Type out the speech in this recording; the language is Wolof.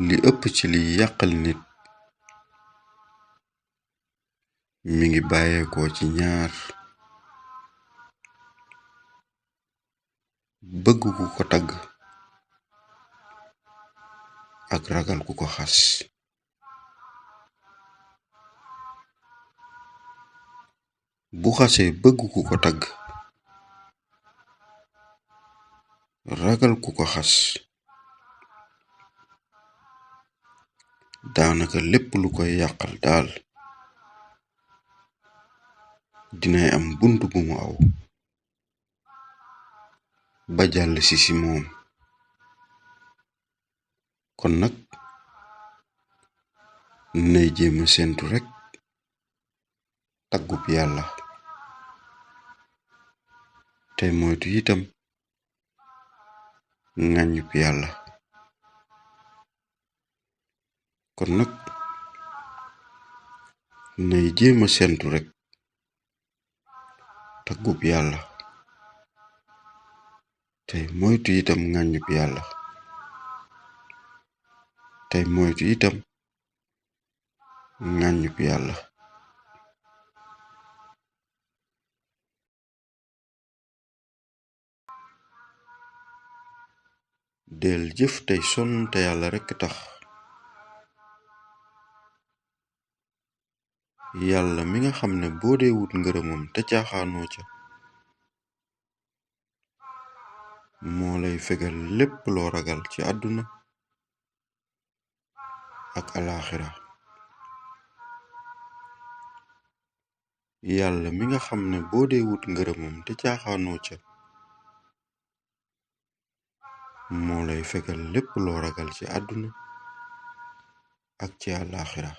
li ëpp ci liy yàqal nit mi ngi bàyyeekoo ci ñaar: bëgg ku ko tagg ak ragal ku ko xas. bu xasee bëgg ku ko tagg ragal ku ko xas, daanaka lépp lu koy yàqal daal dinay am bunt bu mu aw ba jàll si moom. kon nag nay jéema sentu rekk taggub yàlla, tey moytu itam ŋàññub yàlla. kon nag nay jéema sentu rekk taggub yàlla, tey moytu itam ŋàññub yàlla, tey moytu itam ŋàññub yàlla. del jëf tey sonn te yàlla rekk tax. yàlla mi nga xam ne boo dee wut ngërëmam te caaxaanoo ca, moo lay fegal lépp loo ragal ci àdduna ak alaaxira. yàlla mi nga xam ne boo dee wut ngërëmam te caaxaanoo ca, moo lay fegal lépp loo ragal ci àdduna ak ci alaaxira.